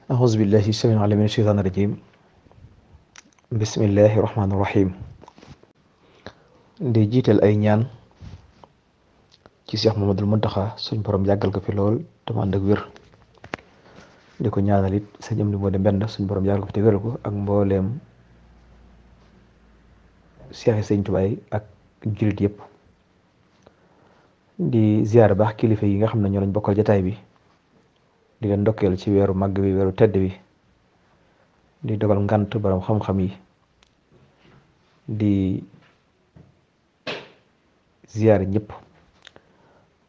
أعوذ بالله السميع العليم من الشيطان الرجيم بسم الله الرحمن الرحيم di jiital ay ñaan ci Cheikh Mamadou Mountakha suñ borom yàggal ko fi lool te mu ànd ak wér di ko ñaanal it sëñ Amdi Modou Mbenda suñ borom yàggal ko fi te wéral ko ak mbooleem Cheikh Sëñ Tuubaa yi ak jullit yëpp di ziyaar baax kilifa yi nga xam ne ñoo lañ bokkal jataay bi di leen ndokkeel ci weeru màgg bi weeru tedd bi di dogal ngant borom xam-xam yi di ziyaar ñëpp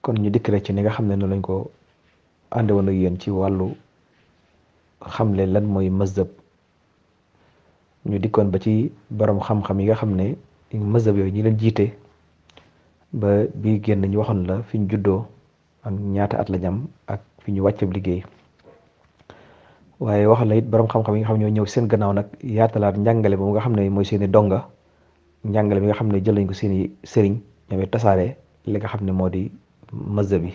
kon ñu dikk rek ci ni nga xam ne noonu lañ ko ànde woon ak yéen ci wàllu xamle lan mooy mazhab ñu dikkoon ba ci borom xam-xam yi nga xam ne mazhab yooyu ñi leen jiite ba bii génn ñu waxoon la fi ñu juddoo ak ñaata at la ñam ak fi ñu wàccab liggéey waaye waxoon la it borom xam-xam yi nga xam ne ñoo ñëw seen gannaaw nag yaatalaat njàngale boobu nga xam ne mooy seeni donga njàngale bi nga xam ne jël nañ ko seeni sëriñ ñoom it tasaare li nga xam ne moo di mazhab bi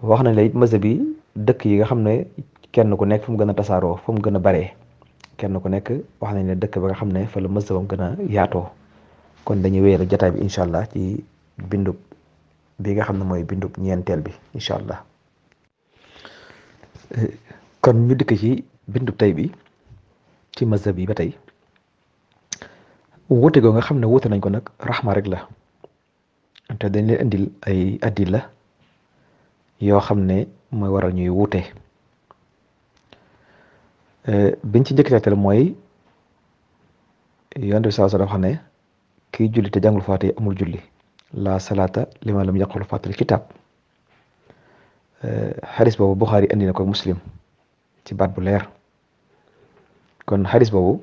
wax nañ la it mazhab bi dëkk yi nga xam ne kenn ku nekk fu mu gën a tasaaroo fu mu gën a baree kenn ku nekk wax nañ ne dëkk ba nga xam ne fa la mazhabam gën a yaatoo kon dañuy wéyal jataay bi incha allah ci bindub bi nga xam ne mooy bindub ñeenteel bi incha allah kon ñu dikk ci bindub tey bi ci mazhab yi ba tey wuute goo nga xam ne wuute nañ ko nag raxma rek la te dañ leen indil ay adilla yoo xam ne mooy waral ñuy wuute biñ ci njëkk tegtal mooy yonent bi sallallahu alayhi wa sallam wax ne kiy julli te jàngul faatiha amul julli la salaata liman lam yaqra faatiha kitaab xadis boobu Buxaari andi na ko Muslim ci baat bu leer kon xadis boobu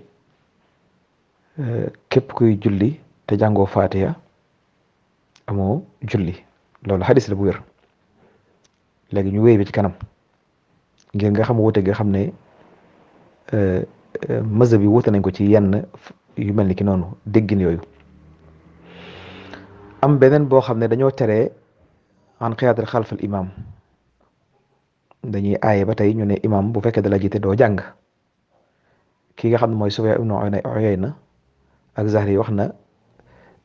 képp kuy julli te jàngoo faatiha amoo julli loolu xadis la bu wér léegi ñu wéy bi ci kanam ngir nga xam wuute nga xam ne mazhab bi wuute nañ ko ci yenn yu mel ni ki noonu déggin yooyu am beneen boo xam ne dañoo teree an qiyaatul xalfal imam dañuy aaye ba tey ñu ne imam bu fekkee dala jiite doo jàng ki nga xam ne mooy Sufyaan ibnu Uyayna ak Zahri wax na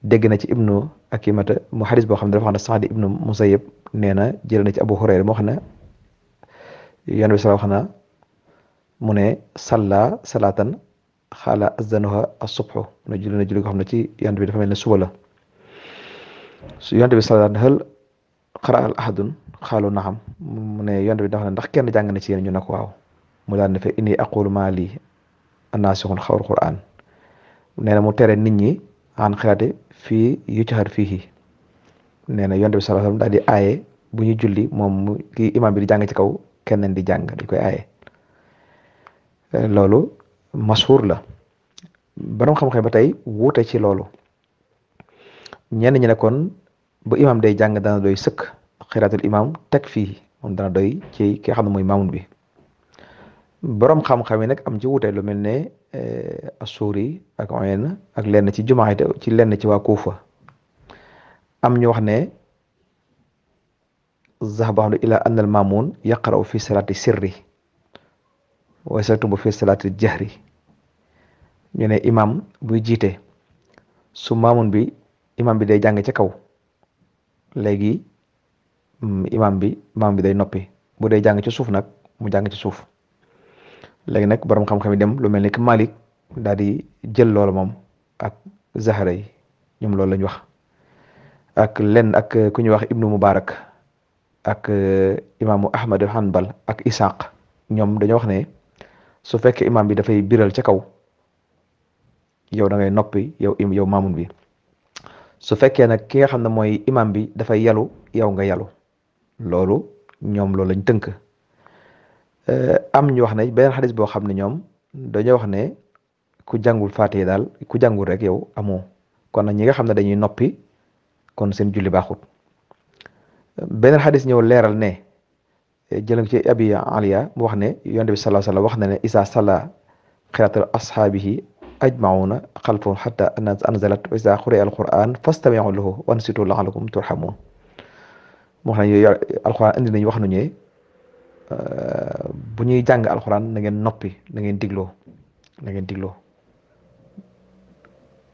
dégg na ci ibnu Akimata mu xadis boo xam ne dafa wax ne Saad ibnu Musayyib nee na jël na ci Abu Hurayra moo xam ne Yonent bi wax na mu ne salla salaatan xaala azzanuha as-subhu na julli ko xam ne ci Yonent bi dafa mel ne suba la su Yonent bi salaat hal qara al ahadun xaalu naxam mu ne Yonent bi dafa ne ndax kenn jàng na ci yéen ñu ne ko waaw mu daal ne fa inni aqulu maa lii annaasixun xawul Qur'an nee na mu tere nit ñi an xiraate fii yujhar fiihi nee na Yonent bi sallallahu alayhi wasallam daal di aaye bu ñu julli moom kii imam bi di jàng ci kaw keneen di jàng dañ koy aaye loolu mashhur la borom xam-xam ba tey wuute ci loolu ñenn ñi ne kon bu imam day jàng dana doy sëkk xiraatul imam teg fii moom dana doy ci ki nga xam ne mooy maamun bi borom xam-xam yi nag am ci wuute lu mel ne As-Suuri ak Uyayna ak lenn ci jumaa ci lenn ci waa Kuufa am ñu wax ne zahaba ila anna al maamun yaqra'u fi salaati sirri wa yaktubu fi salaati jahri ñu ne imam buy jiite su maamun bi imam bi day jàng ca kaw léegi imam bi day noppi bu day jàng ci suuf nag mu jàng ci suuf léegi nag borom xam-xam yi dem lu mel ni que Malik daal di jël loolu moom ak Zahra yi ñoom loolu lañ wax ak lenn ak ku ñuy wax Ibnu Mubarak ak imaamu Ahmad Hanbal ak Ishaq ñoom dañoo wax ne su fekkee imam bi dafay biral ca kaw yow da ngay noppi yow maamun bi su fekkee nag ki nga xam ne mooy imam bi dafay yalu yow nga yalu loolu ñoom loolu lañ tënk am ñu wax ne beneen xadis boo xam ne ñoom dañoo wax ne ku jàngul faatiha daal ku jàngul rek yow amoo kon nag ñi nga xam ne dañuy noppi kon seen julli baaxut beneen xadis ñëw leeral ne jël ci abi aliya mu wax ne yonent bi sallallahu alayhi wasallam wax na ne isa salla xiraatul ashaabihi ajmauna xalfahu xata anzalat wa isa xuriya alquran fastami'u lahu wansitu la'allakum turhamun mu wax ne alquran indi nañu wax nañu bu ñuy jàng alxuraan na ngeen noppi na ngeen digloo na ngeen digloo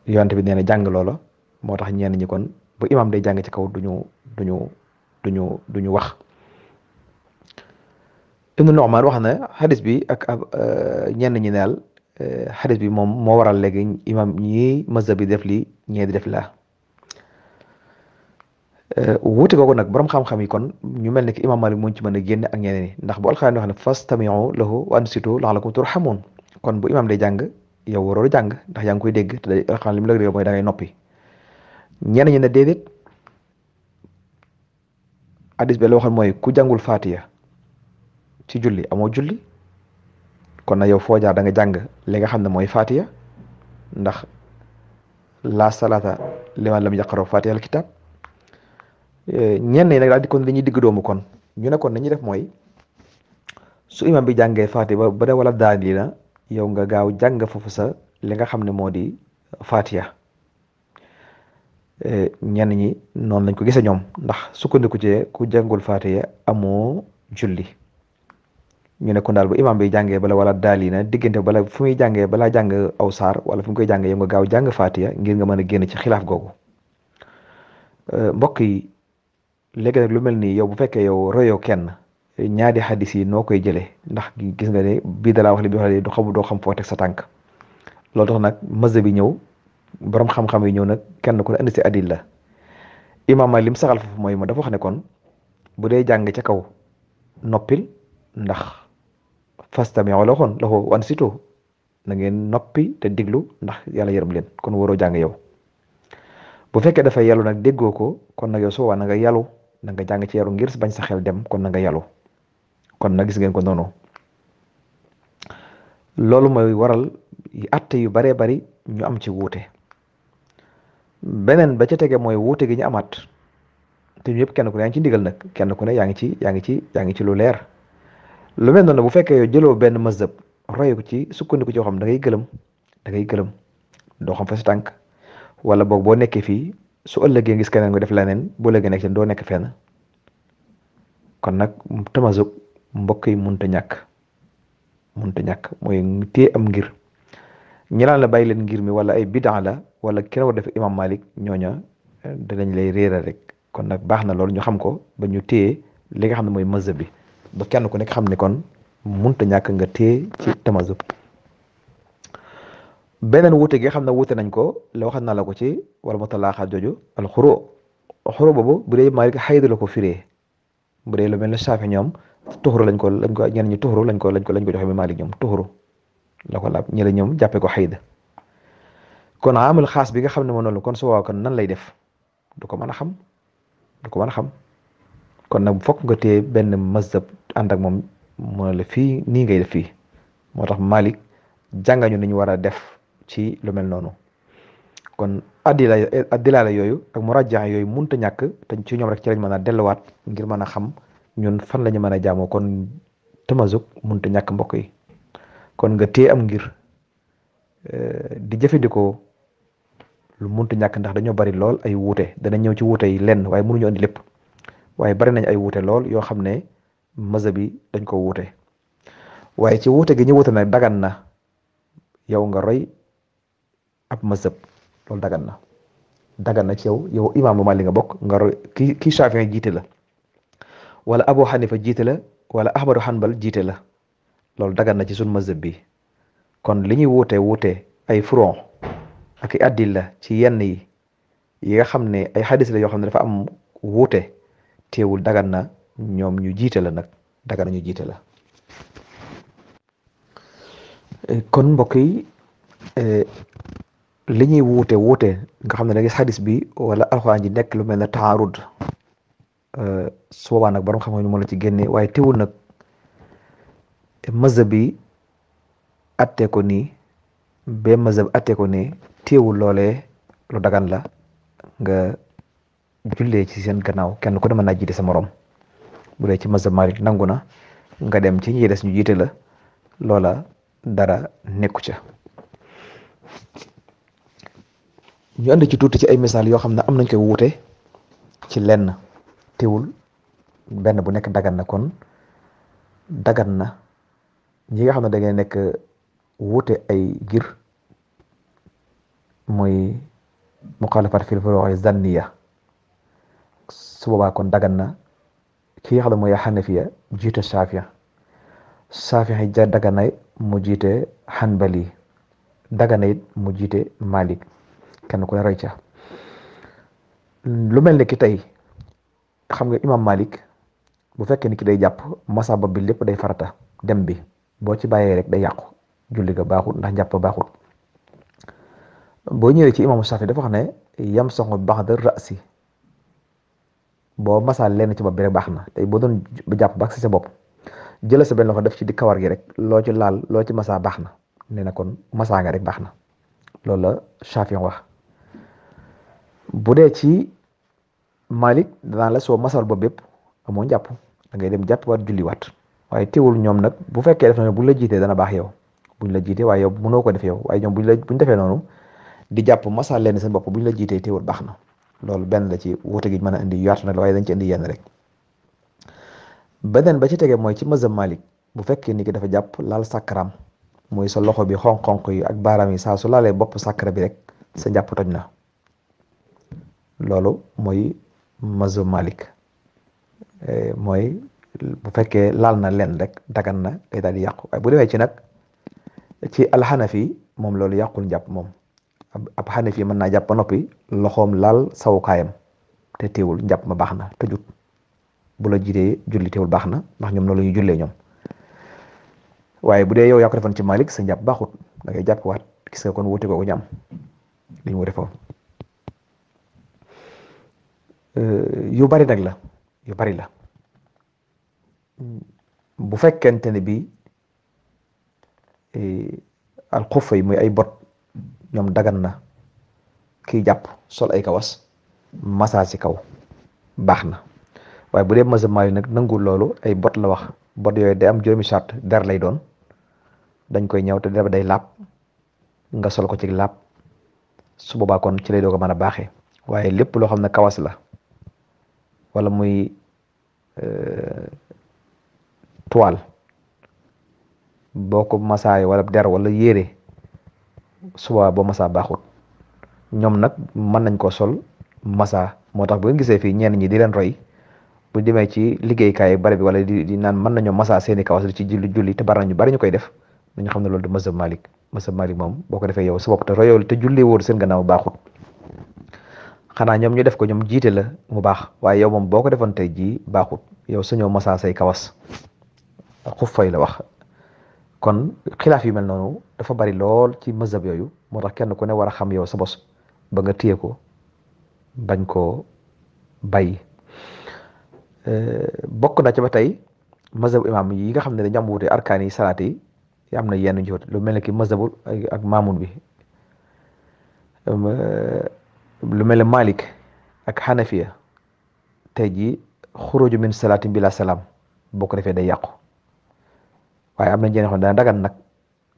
yonent bi nee na jàng loola moo tax ñenn ñi kon bu imam day jàng ci kaw duñu wax. Ibnu Nu'man wax na xadis bi ak ñenn ñi neel xadis bi moom moo waral léegi imam ñii mazhab bi def lii ñee di def laa wuute googu nag borom xam-xam yi kon ñu mel ne ki imam Malik mu ci mën a génne ak ñeneen ñi ndax bu alxuraan wax ne fastami'u lahu wa ansitu la'allakum turhamun kon bu imam day jàng yow waroo jàng ndax yaa ngi koy dégg te day alxuraan li mu la dégg mooy da ngay noppi ñenn ñi ne déedéet hadis bi la waxoon mooy ku jàngul Fatiha ci julli amoo julli kon na yow foo jaar da nga jàng li nga xam ne mooy Fatiha ndax la salata liman lam yaqra Fatiha al kitab ñenn ñi nag daal di kon dañuy digg doomu kon ñu ne kon nañuy def mooy su imam bi jàngee Fatiha ba de wala daal lii na yow nga gaaw jàng foofu sa li nga xam ne moo di Fatiha ñenn ñi noonu lañ ko gisee ñoom ndax sukkandiku ci ku jàngul Fatiha amoo julli ñu ne kon daal bu imam bi jàngee bala wala daal yi na diggante bala fu muy jàngee balaa jàng aw saar wala fu mu koy jàngee yow nga gaaw jàng Fatiha ngir nga mën a génn ci xilaaf googu mbokk yi léegi nag lu mel nii yow bu fekkee yow royoo kenn ñaari xadis yi noo koy jëlee ndax gis nga ne bii dalaa wax li bi wax du xamu doo xam foo teg sa tànk loolu tax nag mazhab bi ñëw borom xam-xam yi ñëw nag kenn ku ne indi si adilla imam Maalik lim saxal foofu mooy ma dafa wax ne kon bu dee jàng ca kaw noppil ndax fastami'u lahu wa ansitu na ngeen noppi te diglu ndax yàlla yërëm leen kon waroo jàng yow bu fekkee dafay yalu nag déggoo ko kon nag yow soo waa na nga yalu na nga jàng ci yaru ngir bañ sa xel dem kon na nga yalu kon nag gis ngeen ko noonu loolu mooy waral atte yu baree bari ñu am ci wuute beneen ba ca tege mooy wuute gi ñu amaat te ñu yëpp kenn ku ne yaa ngi ci ndigal nag kenn ku ne yaa ngi ci lu leer lu mel noonu bu fekkee yow jëloo benn mazhab roy ko ci sukkandiku ci xam da ngay gëlëm doo xam fa sa tànk wala boog boo nekkee fii su ëllëgee ngis keneen nga def leneen boo ëllëgee nekk doo nekk fenn kon nag tamazug mbokk yi munta ñàkk mooy téye am ngir ñi laan la bàyyi leen ngir mi wala ay bidaa la wala kenn war def imam Malik ñooña danañ lay réera rek kon nag baax na loolu ñu xam ko ba ñu téye li nga xam ne mooy mazhab bi ba kenn ku nekk xam ne kon munta ñàkk nga téye ci tamazug beneen wuute gi xam ne wuute nañ ko la waxal naa la ko ci wala mu talaaxaat jooju al xuro boobu bu dee Malik xaydu la ko firee bu dee lu mel ne Saafi ñoom tuxuru lañ ko ñenn ñi tuxuru lañ ko joxe mi Malik ñoom tuxuru la ko laab ñi la ñoom jàppee ko xayd kon amul xaas bi nga xam ne moo noonu kon su waaw kon nan lay def du ko mën a xam kon nag fokk nga téye benn mazhab ànd ak moom moo la fii nii ngay def fii moo tax Malik jàngañu ni ñu war a def ci lu mel noonu kon addilaala yooyu ak murajjaa yooyu munta ñàkk te ci ñoom rek ci lañ mën a delluwaat ngir mën a xam ñun fan la ñu mën a jaamoo kon tamazug munta ñàkk mbokk yi kon nga téye am ngir di jëfandikoo lu munta ñàkk ndax dañoo bari lool ay wuute dana ñëw ci wuute yi lenn waaye mënuñu andi lépp waaye bari nañ ay wuute lool yoo xam ne mazhab bi dañ ko wuute waaye ci wuute gi ñu wuute nag dagan na yow nga roy ab mazhab loolu dagan na ci yow imaamu Maalik nga bokk nga roy kii Shaafi'i jiite la wala Abu Hanifa jiite la wala Ahmadu Hanbal jiite la loolu dagan na ci suñ mazhab bi kon li ñuy wuute ay furon ak i addilla ci yenn yi nga xam ne ay xadis la yoo xam ne dafa am wuute teewul dagan na ñoom ñu jiite la nag dagan na ñu jiite la kon mbokk yi li ñuy wuute nga xam ne da gis xadis bi wala alxuraan ji nekk lu mel ne taarud su boobaa nag borom xam ñu moo la ci génne waaye teewul nag mazhab bi attee ko nii ba mazhab attee ko nii teewul loolee lu dagan la nga jullee ci seen gannaaw kenn ku ne mën naa jiite sa morom bu dee ci mazhab Malik nangu na nga dem ci ñi des ñu jiite la loola dara nekku ca ñu andi ci tuuti ci ay misaal yoo xam ne am nañ koy wuute ci lenn teewul benn bu nekk dagan na kon dagan na ñi nga xam ne da ngay nekk wuute ay gir muy muxaalafat fil furuu'i zanniya su boobaa kon dagan na ki nga xam ne mooy xanafiya jiite Saafiya ja dagan na mu jiite xanbali dagan na it mu jiite Malik kenn ku ne roy ca lu mel ni ki tey xam nga imam Malik bu fekkee ni ki day jàpp masaba bi lépp day farata dem bi boo ci bàyyee rek day yàqu julli ga baaxul ndax njàpp baaxul boo ñëwee ci imam Shafi dafa wax ne yamsahu ba'da ra'si boo masaa lenn ci bopp bi rek baax na tey boo doon jàpp ba si sa bopp jëla sa benn loxo def ci di kawar gi rek loo ci laal loo ci masaa baax na nee na kon masaa nga rek baax na loolu la Shafi wax bu dee ci Malik danaa la soo masal bopp bépp amoo jàpp da ngay dem jàpp waat julli waat waaye teewul ñoom nag bu fekkee def na buñ la jiitee dana baax yow buñ la jiitee waaye yow mënoo ko def yow waaye ñoom buñ defee noonu di jàpp masal leen seen bopp buñ la jiitee teewul baax na loolu benn la ci wuute gi mën a indi yaatu na waaye dañ ci indi yenn rek beneen ba ci tege mooy ci mazhab Malik bu fekkee ni ki dafa jàpp laal sàkkaram mooy sa loxo bi xonq-xonq yi ak baaraam yi saa su laalee bopp sàkkara bi rek sa njàpp toj na loolu mooy mazhab Malik mooy bu fekkee laal na leen rek dagan na day daal di yàqu waaye bu demee ci nag ci alxanafi moom loolu yàqul njàpp moom ab xanafi mën naa jàpp ba noppi loxoom laal sawukaayam te teewul njàpp ma baax na tëjut bu la jiitee julli teewul baax na ndax ñoom noonu la ñuy jullee ñoom waaye bu dee yow yaa ko defoon ci Malik sa njàpp baaxut da ngay jàpp waat gis nga kon wuute ko ñu am li ñu wute foofu yu bari nag la yu bari la bu fekkente ne bi alxufa yi muy ay bot ñoom dagan na kiy jàpp sol ay kawas massa ci kaw baax na waaye bu dee mazhab Maalik nag nangul loolu ay bot la wax bot yooyu day am juróomi charte der lay doon dañ koy ñëw te der day laab nga sol ko ci laab su boobaa kon ci lay doog a mën a baaxee waaye lépp loo xam ne kawas la wala muy toile boo ko masaay wala der wala yére suba boo masa baaxut ñoom nag mën nañ ko sol masa moo tax bu ngeen gisee fii ñenn ñi di leen roy bu demee ci liggéeykaay bari bi wala di naan mën nañoo masa seeni kawas ci julli te bari ñu koy def nañu xam ne loolu du mazhab Malik moom boo ko defee yow sa bopp te royol te julli wóor seen gannaaw baaxut xanaa ñoom ñu def ko ñoom jiite la mu baax waaye yow moom boo ko defoon tey jii baaxut yow sañoo masa say kawas xuf fay la wax kon xilaaf yu mel noonu dafa bari lool ci mazhab yooyu moo tax kenn ku ne war a xam yow sa bos ba nga téye ko bañ koo bàyyi bokk na ci ba tey mazhab imam yi nga xam ne dañu am wuute arkaan yi salaat yi am na yenn njoot lu mel ne ki mazhabu ak maamun bi lu mel ne Malik ak Hanafiya tey jii xuruju min salaatin bila salaam boo ko defee day yàqu waaye am na ñeneen xam ne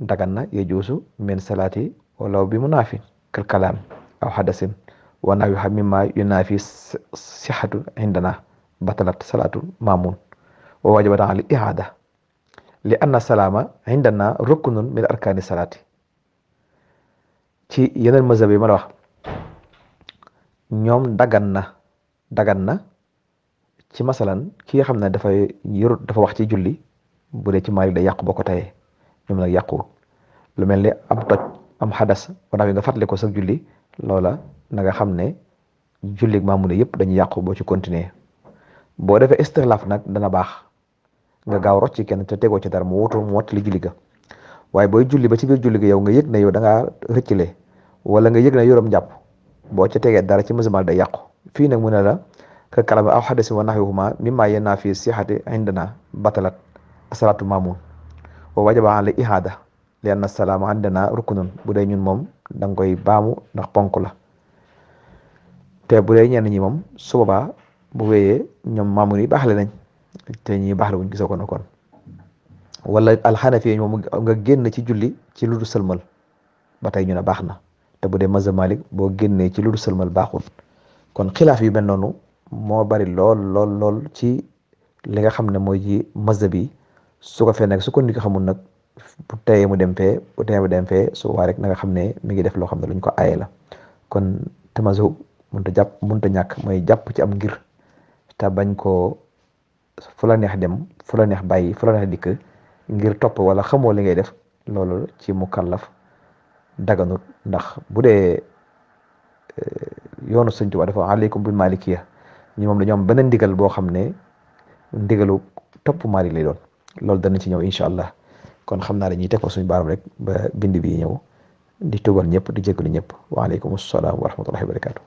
dagan na yajuusu min salaati walaw bi munaafi kal kalaam aw hadasin wa nahwihi mimma yunaafi sihhatu indana batalat salaatu maamun wa wajabat al ihaada li anna salaama indana ruknun min arkaani salaati ci yeneen mazhab yi ma la wax ñoom dagan na ci masalan ki nga xam ne dafa wax ci julli bu dee ci Maalik day yàqu boo ko tayee ñoom nag yàquwul lu mel ni am toj am xadas wanaaw yi nga fàttali ko sa julli loola na nga xam ne julli maamu ne yëpp dañuy yàqu boo ci continuer boo defee istixlaaf nag dana baax nga gaaw rocc ci kenn te tegoo ci dara mu mottali julli ga waaye booy julli ba ci biir julli ga yow nga yëg ne yow da ngaa rëccale wala nga yëg ne yorom jàpp boo ca tegee dara ci musulman day yàqu fii nag mu ne la ka kalama aw xadasi wa naxwihuma mimma yenna fi sixati indana batalat asalaatu maamun wa wajaba ala ihaada li anna salaama indana ruknun bu dee ñun moom da nga koy baamu ndax ponk la te bu dee ñenn ñi moom su boobaa bu wéyee ñoom maamun yi baaxle nañ te ñi baaxle wuñ gisoo ko na kon wala alxanafi moom nga génn ci julli ci lu du sëlmal ba tey ñu ne baax na te bu dee mazhab Malik boo génnee ci lu du sëlmal baaxul kon xilaaf yu mel noonu moo bari lool ci li nga xam ne mooy ci mazhab yi su ko fee nag su ko nit ki xamul nag bu teyee mu dem fee bu teyee mu dem fee su waa rek na nga xam ne mi ngi def loo xam ne luñ ko aaye la kon tamazug mënta ñàkk mooy jàpp ci am ngir te bañ koo fu la neex dem fu la neex bàyyi fu la neex dikk ngir topp wala xamoo li ngay def loolu ci mukallaf daganut ndax bu dee yoonu Sëñ Tuubaa dafa aleykum bil malikiya ñi moom dañoo am beneen ndigal boo xam ne ndigalu topp Maalik lay doon loolu danañ ci ñëw incha allah kon xam naa dañuy teg fa suñu baaram rek ba bind bi ñëw di tugal ñëpp di jégalu ñëpp waaleykum salaam wa rahmatullahi wa barakaatu.